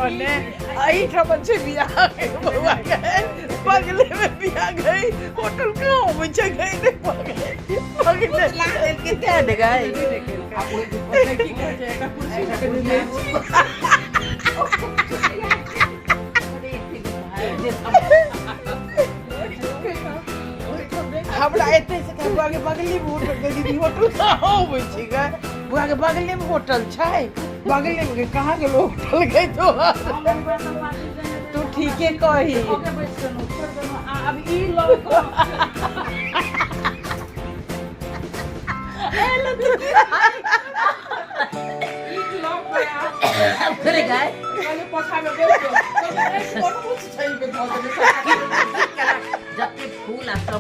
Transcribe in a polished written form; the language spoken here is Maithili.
कहने एहिठाम छै बियाह के बौआ के बगले मे बियाह गई होटल कहाँ अबै छै गई नहि बगले बगले देलकै तें ने गई। आ ओहि ओतऽ की कहै छै एकटा कुर्सी रखने छै। हमरा एते से कहै, बौआ के बगले मे होटल गई दीदी होटल कहाँ अबै छै गई बौआ के बगले मे होटल छै बगले मे कहाँ गेलो होटल गई तो तू ठीके कही। आब ई लऽ कऽ करे गाय पखामे जते फूल आ सब।